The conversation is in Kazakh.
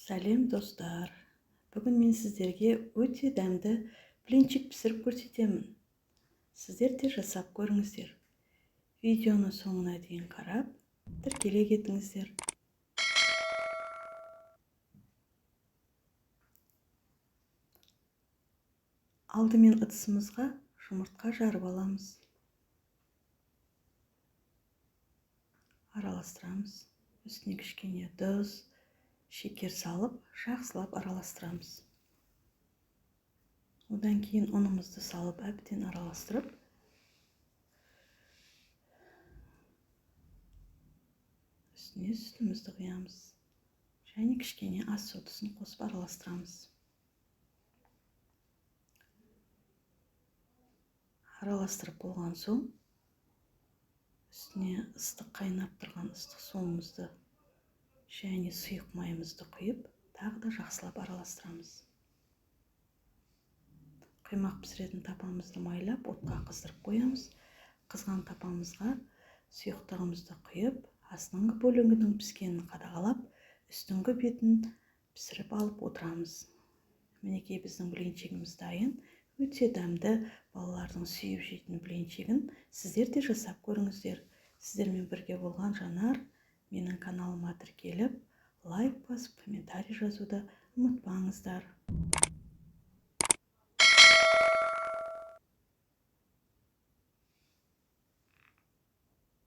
Сәлем, достар! Бүгін мен сіздерге өте дәмді блинчик пісіріп көрсетемін. Сіздер де жасап көріңіздер. Видеоны соңына дейін қарап, тіркеле кетіңіздер. Алдымен ыдысымызға жұмыртқа жарып аламыз. Араластырамыз. Үстіне кішкене тұз, шекер салып, жақсылап араластырамыз. Одан кейін ұнымызды салып, әбден араластырып, үстіне сүтімізді құямыз. Және кішкене ас содасын қосып араластырамыз. Араластырып болған соң, үстіне ыстық қайнап тұрған ыстық суымызды және сұйық майымызды құйып, тағы да жақсылап араластырамыз. Құймақ пісіретін тапамызды майлап, отқа қыздырып қоямыз. Қызған тапамызға сұйықтығымызды құйып, астыңғы бөлігінің піскенін қадағалап, үстіңгі бетін пісіріп алып отырамыз. Мінекей, біздің блинчигіміз дайын. Өте дәмді, балалардың сүйіп жейтін блинчигін сіздер де жасап көріңіздер. Сіздермен бірге болған Жанар. Менің каналыма тіркеліп, лайк басып, комментарий жазуды ұмытпаңыздар.